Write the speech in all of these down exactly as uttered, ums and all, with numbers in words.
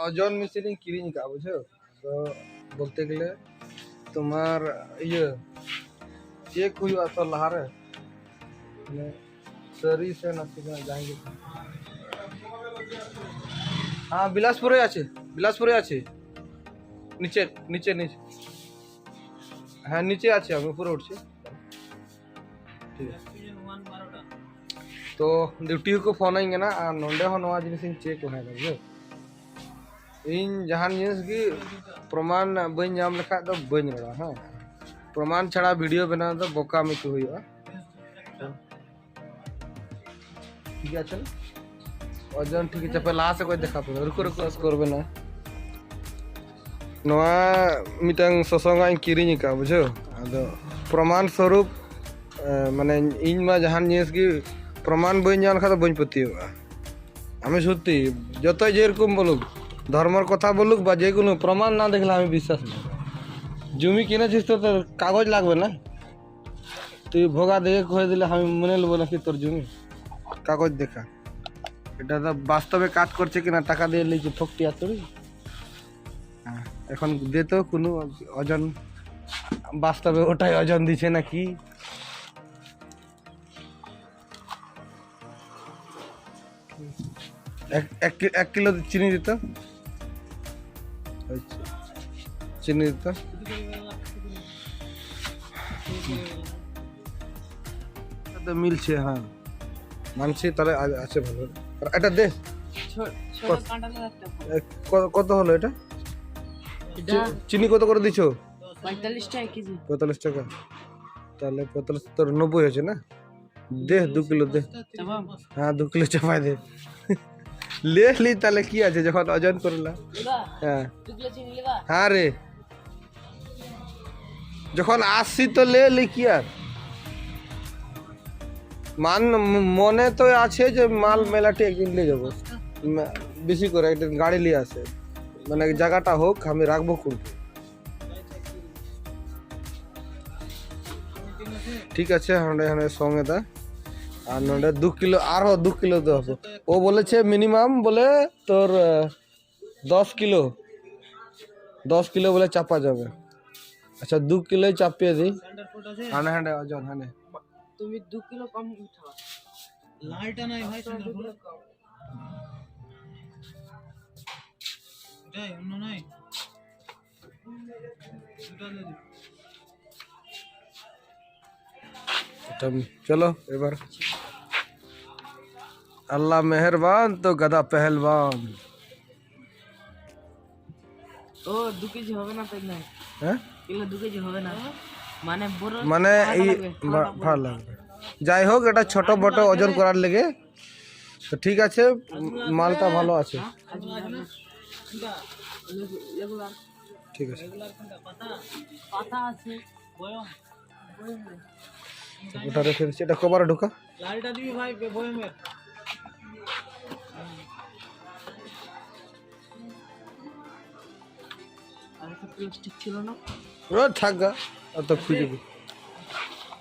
ᱳᱡᱚᱱ machine ᱤᱧ ᱠᱤᱨᱤᱧ ᱟᱠᱟᱫᱼᱟ, ᱵᱩᱡᱷᱟᱹᱣ᱾ ᱟᱫᱚ ᱵᱚᱞᱛᱮ ᱜᱮᱞᱮ ᱛᱳᱢᱟᱨ ᱤᱭᱟᱹ ᱪᱮᱠ ᱦᱩᱭᱩᱜᱼᱟ ᱛᱚ ᱞᱟᱦᱟᱨᱮ, ᱢᱟᱱᱮ ᱥᱟᱹᱨᱤ ᱥᱮ ᱱᱟᱥᱮ ᱠᱟᱱᱟ ᱡᱟᱦᱟᱸᱭ ᱜᱮ᱾ ᱦᱮᱸ, ᱵᱤᱞᱟᱥᱯᱩᱨᱮ ᱟᱪᱷᱮ, ᱵᱤᱞᱟᱥᱯᱩᱨᱮ ᱟᱪᱷᱮ, ᱱᱤᱪᱮ ᱱᱤᱪᱮ ᱱᱤᱪᱮ᱾ ᱦᱮᱸ, ᱱᱤᱪᱮ ᱟᱪᱷᱮ, ᱟᱢ ᱩᱯᱚᱨᱮ ᱩᱴᱷᱪᱷᱮ᱾ ᱴᱷᱤᱠ ᱟᱪᱷᱮ᱾ ᱛᱚ ᱰᱤᱭᱩᱴᱤ ᱦᱚᱸᱠᱚ ᱯᱷᱳᱱᱟᱹᱧ ᱠᱟᱱᱟ ᱟᱨ ᱱᱚᱸᱰᱮ ᱦᱚᱸ ᱱᱚᱣᱟ ᱡᱤᱱᱤᱥ ᱤᱧ ᱪᱮᱠ ᱞᱟᱦᱟᱭᱮᱫᱟ, ᱵᱩᱡᱷᱟᱹᱣ᱾ ᱤᱧ ᱡᱟᱦᱟᱱ ᱡᱤᱱᱤᱥ ᱜᱮ ᱯᱨᱚᱢᱟᱱ ᱵᱟᱹᱧ ᱧᱟᱢ ᱞᱮᱠᱷᱟᱡ ᱫᱚ ᱵᱟᱹᱧ ᱨᱚᱲᱟ, ᱦᱮᱸ᱾ ᱯᱨᱚᱢᱟᱱ ᱪᱷᱟᱲᱟ ᱵᱷᱤᱰᱤᱭᱳ ᱵᱮᱱᱟᱣ ᱫᱚ ᱵᱚᱠᱟᱢᱤ ᱠᱚ ᱦᱩᱭᱩᱜᱼᱟ᱾ ᱴᱷᱤᱠ ᱟᱪᱷᱮ? ᱳᱡᱚᱱ ᱴᱷᱤᱠ ᱟᱪᱷᱮ, ᱯᱮ ᱞᱟᱦᱟ ᱥᱮᱫ ᱠᱷᱚᱡ ᱫᱮᱠᱷᱟ ᱯᱮ, ᱨᱩᱠᱚ, ᱨᱩᱠᱚ, ᱥᱠᱳᱨ ᱵᱮᱱᱟ᱾ ᱱᱚᱣᱟ ᱢᱤᱫᱴᱟᱝ ᱥᱚᱥᱚᱝᱟᱜ ᱤᱧ ᱠᱤᱨᱤᱧ ᱟᱠᱟᱫᱼᱟ, ᱵᱩᱡᱷᱟᱹᱣ᱾ ᱟᱫᱚ ᱯᱨᱚᱢᱟᱱ ᱥᱚᱨᱩᱯ, ᱮ, ᱢᱟᱱᱮ ᱤᱧ ᱢᱟ ᱡᱟᱦᱟᱱ ᱡᱤᱱᱤᱥ ᱜᱮ ᱯᱨᱚᱢᱟᱱ ᱵᱟᱹᱧ ᱧᱟᱢ ᱞᱮᱠᱷᱟᱱ ᱫᱚ ᱵᱟᱹᱧ ᱯᱟᱹᱛᱭᱟᱹᱣᱟᱜᱼᱟ᱾ ᱟᱢᱮ ᱥᱚᱛᱛᱤ, ᱡᱚᱛᱚ ᱡᱮᱨᱚᱠᱚᱢ ᱵᱚᱞᱩᱠ, ᱫᱷᱚᱨᱢᱚᱨ ᱠᱚᱛᱷᱟ ᱵᱚᱞᱩᱠ বা যে কোনো প্রমাণ না দেখলে আমি বিশ্বাস নেই। জমি কিনেছিস তো তোর কাগজ লাগবে না? তুই ভোগা দেখে কয়ে দিলে আমি মেনে নেবো নাকি তোর জমি? কাগজ দেখা। এটা তো বাস্তবে কাজ করছে কিনা, টাকা দিয়ে লিখে ফকটি আতুরি। হ্যাঁ, এখন দে তো কোনো ওজন, বাস্তবে ওটাই ওজন দিছে নাকি? এক, এক কি-, এক কিলো চিনি দিত। আচ্ছা, চিনি দিত। এটা তো মিলছে, হ্যাঁ। মানছি, তাহলে আ-, আছে ভালো। আর এটা দে। ছ-, ছটা কত? কাঁঠালের একটা ফল। এ, ক-, কত হলো এটা? এটা চি-, চিনি কত করে দিছো? পঁয়তাল্লিশ টাকা কেজি। পঁয়তাল্লিশ টাকা। তাহলে পঁয়তাল্লিশ তোর নব্বই হয়েছে না? দে, দু কিলো দে। চাপাম? হ্যাঁ, দু কিলো চাপাই দে। লে লি, তাহলে কি আছে যখন ওজন করলা? লিবা? হ্যাঁ। দু কিলো চিনি লিবা? হ্যাঁ রে। যখন আসছি তো লে লি, কি আর? মান, ম-, মনে তো আছে যে মাল মেলাটি একদিন নিয়ে যাবো। মে-, বেশি করে একদিন গাড়ি নিয়ে আসে। মানে জায়গাটা হোক, আমি রাখবো খুলতে। ঠিক আছে, ᱦᱟᱸᱰᱮ ᱦᱟᱸᱰᱮ ᱥᱚᱝ ᱮᱫᱟ᱾ ᱟᱨ ᱱᱚᱰᱮ ᱫᱩ ᱠᱤᱞᱳ, ᱟᱨᱦᱚᱸ ᱫᱩ ᱠᱤᱞᱳ ᱫᱚ ᱦᱟᱯᱮ᱾ ᱳ ᱵᱚᱞᱮ ᱪᱮ ᱢᱤᱱᱤᱢᱟᱢ ᱵᱚᱞᱮ ᱛᱳᱨ, ᱮ, ᱫᱚᱥ ᱠᱤᱞᱳ, ᱫᱚᱥ ᱠᱤᱞᱳ ᱵᱚᱞᱮ ᱪᱟᱯᱟ ᱡᱟᱵᱮ᱾ ᱟᱪᱪᱷᱟ, ᱫᱩ ᱠᱤᱞᱳ ᱪᱟᱯᱤᱭᱟ ᱫᱤ᱾ ᱦᱟᱸᱰᱮ ᱦᱟᱸᱰᱮ ᱳᱡᱚᱱ ᱦᱟᱸᱰᱮ᱾ তুমি দু কিলো কম উঠাও। লালটা নাই ভাই, সুন্দর করে। এটাই, অন্য নাই। দুটা দিয়ে দিন। ᱪᱚᱞᱚ ᱮᱵᱟᱨ᱾ ᱟᱞᱞᱟ ᱢᱮᱦᱮᱨᱵᱟᱱ ᱛᱚ ᱜᱟᱫᱟ ᱯᱮᱦᱮᱞᱣᱟᱱ᱾ ও, দু কেজি হবে না তো, না? হ্যাঁ? এগুলো দু কেজি হবে না। মানে বড় মানে ভাড়া এই লাগবে, ভাড়া ভা-, লাগবে। ভাড়া লাগবে। যাই হোক, এটা ছোট মোটো ওজন করার লেগে। তো ঠিক আছে, মালটা ভালো আছে। আজ না, আজ না। ঠিক আছে। পাতা আছে, বয়ম। ওটা রেখে দিচ্ছি, এটা কভারে ঢোকা। লালটা দিবি ভাই, বে-, বয়মের। আর একটা প্লাস্টিক ছিল না? ও, থাক গা, অত খুঁজে দি।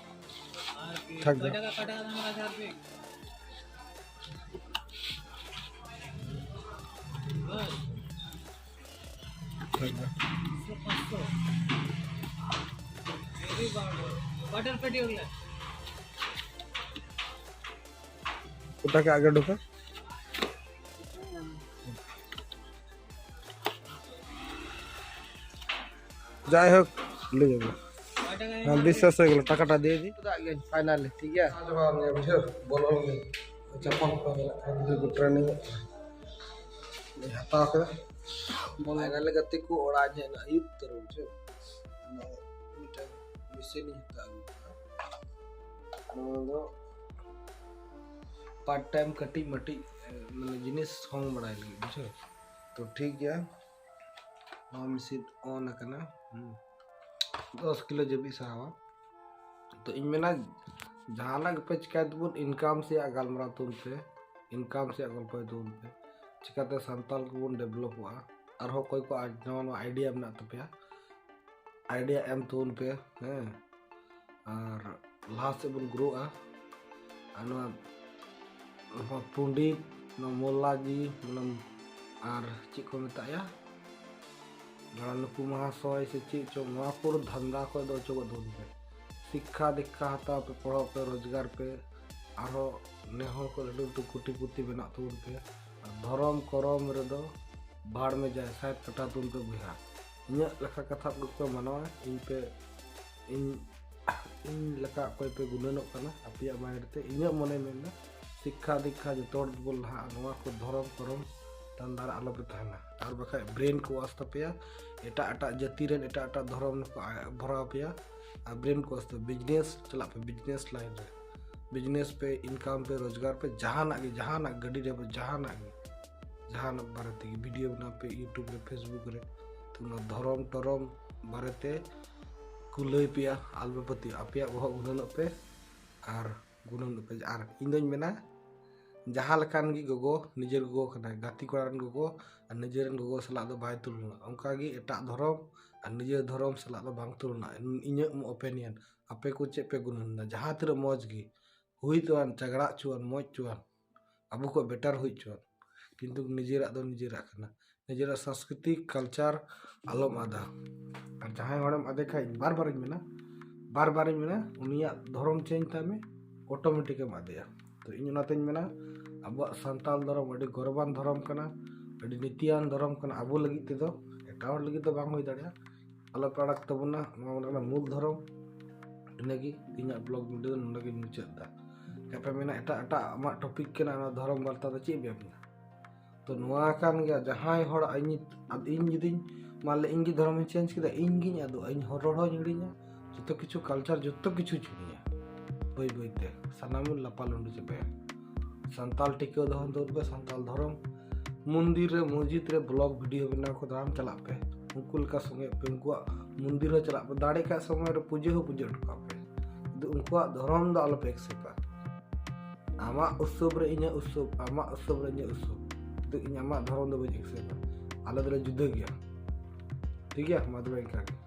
থাক গা। থাক গা। ওটাকে আগে ঢোকা। যাই হোক, নিয়ে যাবো। হ্যাঁ, বিশ্বাস হয়ে গেল, টাকাটা দিয়ে দিই। ফাইনালি, ঠিক আছে? ᱵᱩᱡᱷᱟᱹᱣ, ᱵᱚᱞᱚ ᱞᱮᱱᱟ᱾ ᱪᱟᱯᱚᱞ ᱠᱚ ᱧᱮᱞᱚᱜ ᱠᱟᱱᱟ, ᱜᱤᱫᱽᱨᱟᱹ ᱠᱚ ᱴᱨᱮᱱᱤᱝ ᱮᱫ ᱠᱚᱣᱟ᱾ ᱦᱟᱛᱟᱣ ᱠᱮᱫᱟ᱾ ᱯᱷᱟᱭᱱᱟᱞᱤ ᱜᱟᱛᱮ ᱠᱚ ᱚᱲᱟᱜ ᱤᱧ ᱦᱮᱡ ᱮᱱᱟ ᱟᱹᱭᱩᱵ ᱩᱛᱟᱹᱨ, ᱵᱩᱡᱷᱟᱹᱣ᱾ ᱚᱱᱟ ᱢᱤᱫᱴᱮᱱ ᱢᱮᱥᱤᱱ ᱤᱧ ᱦᱟᱛᱟᱣ ᱟᱹᱜᱩ ᱠᱮᱫᱟ᱾ ᱱᱚᱣᱟ ᱫᱚ ᱯᱟᱨᱴ ᱴᱟᱭᱤᱢ ᱠᱟᱹᱴᱤᱡ ᱢᱟᱹᱴᱤᱡ, ᱮ, ᱢᱟᱱᱮ ᱡᱤᱱᱤᱥ ᱦᱚᱝ ᱵᱟᱲᱟᱭ ᱞᱟᱹᱜᱤᱫ, ᱵᱩᱡᱷᱟᱹᱣ᱾ ᱛᱚ ᱴᱷᱤᱠ ᱜᱮᱭᱟ, ᱱᱚᱣᱟ ᱢᱮᱥᱤᱱ ᱚᱱ ᱟᱠᱟᱱᱟ᱾ ᱦᱩᱸ᱾ ᱫᱚᱥ ᱠᱤᱞᱳ ᱡᱟᱹᱵᱤᱡ ᱥᱟᱦᱟᱣᱟ᱾ ᱛᱚ ᱤᱧ ᱢᱮᱱᱟ, ᱡᱟᱦᱟᱱᱟᱜ ᱜᱮᱯᱮ ᱪᱤᱠᱟᱭ ᱛᱟᱵᱚᱱ, ᱤᱱᱠᱟᱢ ᱥᱮᱭᱟᱜ ᱜᱟᱞᱢᱟᱨᱟᱣ ᱛᱟᱵᱚᱱ ᱯᱮ, ᱤᱱᱠᱟᱢ ᱥᱮᱭᱟᱜ ᱜᱚᱞᱯᱚᱭ ᱛᱟᱵᱚᱱ ᱯᱮ, ᱪᱤᱠᱟᱛᱮ ᱥᱟᱱᱛᱟᱞ ᱠᱚᱵᱚᱱ ᱰᱮᱵᱷᱞᱚᱯᱚᱜᱼᱟ᱾ ᱟᱨᱦᱚᱸ ᱚᱠᱚᱭ ᱠᱚᱣᱟᱜ ᱱᱟᱣᱟ ᱱᱟᱣᱟ ᱟᱭᱰᱤᱭᱟ ᱢᱮᱱᱟᱜ ᱛᱟᱯᱮᱭᱟ, ᱟᱭᱰᱤᱭᱟ ᱮᱢ ᱛᱟᱵᱚᱱ ᱯᱮ, ᱦᱮᱸ, ᱟᱨ ᱞᱟᱦᱟ ᱥᱮᱫ ᱵᱚᱱ ᱜᱨᱳᱜᱼᱟ᱾ ᱟᱨ ᱱᱚᱣᱟ, ᱱᱚᱣᱟ ᱯᱚᱱᱰᱤᱛ, ᱱᱚᱣᱟ ᱢᱚᱞᱞᱟ ᱡᱤ, ᱢᱟᱱᱮ ᱟᱨ ᱪᱮᱫ ᱠᱚ ᱢᱮᱛᱟᱜᱼᱟ, ᱱᱚᱣᱟ ᱱᱩᱠᱩ ᱢᱚᱦᱟᱥᱚᱭ ᱥᱮ ᱪᱮᱫ ᱪᱚᱝ, ᱱᱚᱣᱟ ᱠᱚ ᱫᱷᱟᱱᱫᱟ ᱠᱷᱚᱱ ᱫᱚ ᱚᱪᱚᱜᱚᱜ ᱛᱟᱵᱚᱱ ᱯᱮ᱾ ᱥᱤᱠᱠᱷᱟ ᱫᱤᱠᱠᱷᱟ ᱦᱟᱛᱟᱣ ᱯᱮ, ᱯᱚᱲᱦᱚᱜ ᱯᱮ, ᱨᱳᱡᱽᱜᱟᱨ ᱯᱮ, ᱟᱨᱦᱚᱸ ᱱᱮ ᱦᱚᱲ ᱠᱚ ᱞᱟᱹᱴᱩ ᱞᱟᱹᱴᱩ ᱠᱳᱴᱤᱯᱚᱛᱤ ᱵᱮᱱᱟᱜ ᱛᱟᱵᱚᱱ ᱯᱮ᱾ ᱟᱨ ᱫᱷᱚᱨᱚᱢ ᱠᱚᱨᱚᱢ ᱨᱮᱫᱚ ᱵᱷᱟᱲ ᱢᱮ ᱡᱟᱭ, ᱥᱟᱭᱤᱰ ᱠᱟᱴᱟ ᱛᱟᱵᱚᱱ ᱯᱮ ᱵᱚᱭᱦᱟ᱾ ᱤᱧᱟᱹᱜ ᱞᱮᱠᱟ ᱠᱟᱛᱷᱟ ᱠᱚᱯᱮ ᱢᱟᱱᱟᱣᱟ, ᱤᱧ ᱯᱮ, ᱤᱧ, ᱤᱧ ᱞᱮᱠᱟ ᱚᱠᱚᱭ ᱯᱮ ᱜᱩᱱᱟᱹᱱᱚᱜ ᱠᱟᱱᱟ ᱟᱯᱮᱭᱟᱜ ᱢᱟᱭᱤᱱᱰ ᱛᱮ, ᱤᱧᱟᱹᱜ ᱢᱚᱱᱮ ᱢᱮᱱᱫᱟ ᱥᱤᱠᱠᱷᱟ ᱫᱤᱠᱠᱷᱟ ᱡᱚᱛᱚ ᱦᱚᱲ ᱜᱮᱵᱚᱱ ᱞᱟᱦᱟᱜᱼᱟ, ᱱᱚᱣᱟ ᱠᱚ ᱫᱷᱚᱨᱚᱢ ᱠᱚᱨᱚᱢ ᱫᱷᱟᱱᱫᱟ ᱨᱮ ᱟᱞᱚᱯᱮ ᱛᱟᱦᱮᱱᱟ, ᱟᱨ ᱵᱟᱠᱷᱟᱡ ᱵᱨᱮᱱ ᱠᱚ ᱣᱟᱥ ᱛᱟᱯᱮᱭᱟ, ᱮᱴᱟᱜ ᱮᱴᱟᱜ ᱡᱟᱹᱛᱤ ᱨᱮᱱ ᱮᱴᱟᱜ ᱮᱴᱟᱜ ᱫᱷᱚᱨᱚᱢ ᱠᱚ ᱟ-, ᱵᱷᱚᱨᱟᱣ ᱯᱮᱭᱟ, ᱟᱨ ᱵᱨᱮᱱ ᱠᱚ ᱣᱟᱥ ᱛᱮ ᱵᱤᱡᱽᱱᱮᱥ ᱪᱟᱞᱟᱜ ᱯᱮ, ᱵᱤᱡᱽᱱᱮᱥ ᱞᱟᱭᱤᱱ ᱨᱮ ᱵᱤᱡᱽᱱᱮᱥ ᱯᱮ, ᱤᱱᱠᱟᱢ ᱯᱮ, ᱨᱳᱡᱽᱜᱟᱨ ᱯᱮ, ᱡᱟᱦᱟᱱᱟᱜ ᱜᱮ, ᱡᱟᱦᱟᱱᱟᱜ ᱜᱟᱹᱰᱤ ᱨᱮ, ᱡᱟᱦᱟᱱᱟᱜ ᱜᱮ, ᱡᱟᱦᱟᱱᱟᱜ ᱵᱟᱨᱮ ᱛᱮᱜᱮ ᱵᱷᱤᱰᱤᱭᱳ ᱵᱮᱱᱟᱣ ᱯᱮ, ᱤᱭᱩᱴᱩᱵᱽ ᱨᱮ, ᱯᱷᱮᱥᱵᱩᱠ ᱨᱮ, ᱛᱚ ᱚᱱᱟ ᱫᱷᱚᱨᱚᱢ ᱴᱚᱨᱚᱢ ᱵᱟᱨᱮ ᱛᱮ ᱠᱚ ᱞᱟᱹᱭ ᱯᱮᱭᱟ, ᱟᱞᱚᱯᱮ ᱯᱟᱹᱛᱭᱟᱹᱜᱼᱟ, ᱟᱯᱮᱭᱟᱜ ᱵᱚᱦᱚᱜ ᱜᱩᱱᱟᱹᱱᱚᱜ ᱯᱮ ᱟᱨ ᱜᱩᱱᱟᱹᱱᱚᱜ ᱯᱮ᱾ ᱟᱨ ᱤᱧ ᱫᱚᱧ ᱢᱮᱱᱟ, ᱡᱟᱦᱟᱸ ᱞᱮᱠᱟᱱ ᱜᱮ ᱜᱚᱜᱚ, ᱱᱤᱡᱮᱨ ᱜᱚᱜᱚ ᱠᱟᱱᱟᱭ, ᱜᱟᱛᱮ ᱠᱚᱲᱟ ᱨᱮᱱ ᱜᱚᱜᱚ ᱟᱨ ᱱᱤᱡᱮᱨ ᱨᱮᱱ ᱜᱚᱜᱚ ᱥᱟᱞᱟᱜ ᱫᱚ ᱵᱟᱭ ᱛᱩᱞᱚᱱᱟ, ᱚᱱᱠᱟ ᱜᱮ ᱮᱴᱟᱜ ᱫᱷᱚᱨᱚᱢ ᱟᱨ ᱱᱤᱡᱮᱨ ᱫᱷᱚᱨᱚᱢ ᱥᱟᱞᱟᱜ ᱫᱚ ᱵᱟᱝ ᱛᱩᱞᱚᱱᱟ᱾ ᱤᱧᱟᱹᱜ ᱚᱯᱤᱱᱤᱭᱚᱱ, ᱟᱯᱮ ᱠᱚ ᱪᱮᱫ ᱯᱮ ᱜᱩᱱᱟᱹᱱ ᱮᱫᱟ? ᱡᱟᱦᱟᱸ ᱛᱤᱱᱟᱹᱜ ᱢᱚᱡᱽ ᱜᱮ ᱦᱩᱭ ᱦᱚᱪᱚᱣᱟᱱ, ᱡᱷᱟᱜᱽᱲᱟ ᱦᱚᱪᱚᱣᱟᱱ, ᱢᱚᱡᱽ ᱦᱚᱪᱚᱣᱟᱱ, ᱟᱵᱚ ᱠᱚᱣᱟᱜ ᱵᱮᱴᱟᱨ ᱦᱩᱭ ᱦᱚᱪᱚᱣᱟᱱ, ᱠᱤᱱᱛᱩ ᱱᱤᱡᱮᱨᱟᱜ ᱫᱚ ᱱᱤᱡᱮᱨᱟᱜ ᱠᱟᱱᱟ᱾ ᱱᱤᱡᱮᱨᱟᱜ ᱥᱚᱝᱥᱠᱨᱤᱛᱤ, ᱠᱟᱞᱪᱟᱨ ᱟᱞᱚᱢ ᱟᱫᱟ᱾ ᱟᱨ ᱡᱟᱦᱟᱸᱭ ᱦᱚᱲᱮᱢ ᱟᱫᱮ ᱠᱷᱟᱡ, ᱵᱟᱨ ᱵᱟᱨᱤᱧ ᱢᱮᱱᱟ, ᱵᱟᱨ ᱵᱟᱨᱤᱧ ᱢᱮᱱᱟ, ᱩᱱᱤᱭᱟᱜ ᱫᱷᱚᱨᱚᱢ ᱪᱮᱧᱡᱽ ᱛᱟᱭ ᱢᱮ, ᱚᱴᱳᱢᱮᱴᱤᱠ ᱮᱢ ᱟᱫᱮᱭᱟ᱾ ᱛᱚ ᱤᱧ ᱚᱱᱟᱛᱮᱧ ᱢᱮᱱᱟ, ᱟᱵᱚᱣᱟᱜ ᱥᱟᱱᱛᱟᱞ ᱫᱷᱚᱨᱚᱢ ᱟᱹᱰᱤ ᱜᱚᱨᱚᱵᱟᱱ ᱫᱷᱚᱨᱚᱢ ᱠᱟᱱᱟ, ᱟᱹᱰᱤ ᱱᱤᱛᱤᱭᱟᱱ ᱫᱷᱚᱨᱚᱢ ᱠᱟᱱᱟ ᱟᱵᱚ ᱞᱟᱹᱜᱤᱫ ᱛᱮᱫᱚ, ᱮᱴᱟᱜ ᱦᱚᱲ ᱞᱟᱹᱜᱤᱫ ᱫᱚ ᱵᱟᱝ ᱦᱩᱭ ᱫᱟᱲᱮᱭᱟᱜᱼᱟ᱾ ᱟᱞᱚᱯᱮ ᱟᱲᱟᱜ ᱛᱟᱵᱚᱱᱟ, ᱱᱚᱣᱟ ᱠᱟᱱᱟ ᱢᱩᱞ ᱫᱷᱚᱨᱚᱢ᱾ ᱤᱱᱟᱹᱜᱮ ᱤᱧᱟᱹᱜ ᱵᱞᱚᱜ ᱵᱷᱤᱰᱤᱭᱳ ᱫᱚ ᱱᱚᱰᱮ ᱜᱤᱧ ᱢᱩᱪᱟᱹᱫ ᱮᱫᱟ᱾ ᱪᱮᱫ ᱯᱮ ᱢᱮᱱᱟ, ᱮᱴᱟᱜ ᱮᱴᱟᱜ ᱟᱢᱟᱜ ᱴᱚᱯᱤᱠ ᱠᱟᱱᱟ, ᱚᱱᱟ ᱫᱷᱚᱨᱚᱢ ᱵᱟᱨᱛᱟ ᱫᱚ ᱪᱮᱫ ᱯᱮ ᱢᱮᱱᱟ? ᱛᱚ ᱱᱚᱣᱟ ᱠᱟᱱ ᱜᱮᱭᱟ, ᱡᱟᱦᱟᱸᱭ ᱦᱚᱲ ᱤᱧ, ᱟᱫ-, ᱤᱧ ᱡᱩᱫᱤᱧ, ᱢᱟᱱᱞᱮ ᱤᱧ ᱜᱮ ᱫᱷᱚᱨᱚᱢᱤᱧ ᱪᱮᱧᱡᱽ ᱠᱮᱫᱟ, ᱤᱧ ᱜᱤᱧ ᱟᱫᱚᱜᱼᱟ, ᱤᱧ ᱦᱚᱲ ᱨᱚᱲ ᱦᱚᱸᱧ ᱦᱤᱲᱤᱧᱟ, ᱡᱚᱛᱚ ᱠᱤᱪᱷᱩ ᱠᱟᱞᱪᱟᱨ ᱡᱚᱛᱚ ᱠᱤᱪᱷᱩᱧ ᱦᱤᱲᱤᱧᱟ᱾ ᱵᱟᱹᱭ ᱵᱟᱹᱭ ᱛᱮ ᱥᱟᱱᱟᱢᱤᱧ ᱞᱟᱯᱟ ᱞᱩᱸᱰᱩ ᱪᱟᱵᱟᱭᱟ᱾ ᱥᱟᱱᱛᱟᱞ ᱴᱤᱠᱟᱹᱣ ᱫᱚᱦᱚ ᱫᱚᱨᱠᱟᱨ, ᱥᱟᱱᱛᱟᱞ ᱫᱷᱚᱨᱚᱢ, ᱢᱚᱱᱫᱤᱨ ᱨᱮ, ᱢᱚᱥᱡᱤᱫ ᱨᱮ ᱵᱞᱚᱜ ᱵᱷᱤᱰᱤᱭᱳ ᱵᱮᱱᱟᱣ ᱠᱚ ᱫᱟᱬᱟᱱ ᱪᱟᱞᱟᱜ ᱯᱮ, ᱩᱱᱠᱩ ᱞᱮᱠᱟ ᱥᱚᱸᱜᱮ ᱯᱮ, ᱩᱱᱠᱩᱣᱟᱜ ᱢᱚᱱᱫᱤᱨ ᱦᱚᱸ ᱪᱟᱞᱟᱜ ᱯᱮ, ᱫᱟᱲᱮ ᱠᱷᱟᱡ ᱥᱚᱢᱚᱭ ᱨᱮ ᱯᱩᱡᱟᱹ ᱦᱚᱸ ᱯᱩᱡᱟᱹ ᱦᱚᱴᱚ ᱠᱟᱜ ᱯᱮ, ᱠᱤᱱᱛᱩ ᱩᱱᱠᱩᱣᱟᱜ ᱫᱷᱚᱨᱚᱢ ᱫᱚ ᱟᱞᱚᱯᱮ ᱮᱠᱥᱮᱯᱟ᱾ ᱟᱢᱟᱜ ᱩᱛᱥᱚᱵ ᱨᱮ ᱤᱧᱟᱹᱜ ᱩᱛᱥᱚᱵ, ᱟᱢᱟᱜ ᱩᱛᱥᱚᱵ ᱨᱮ ᱤᱧᱟᱹᱜ ᱩᱛᱥᱚᱵ, ᱠᱤᱱᱛᱩ ᱤᱧ ᱟᱢᱟᱜ ᱫᱷᱚᱨᱚᱢ ᱫᱚ ᱵᱟᱹᱧ ᱮᱠᱥᱮᱯᱟ᱾ ᱟᱞᱮ ᱫᱚᱞᱮ ᱡᱩᱫᱟᱹ ᱜᱮᱭᱟ᱾ ᱴᱷᱤᱠ ᱜᱮᱭᱟ, ᱢᱟ ᱛᱚᱵᱮ ᱤᱱᱠᱟ ᱜᱮ᱾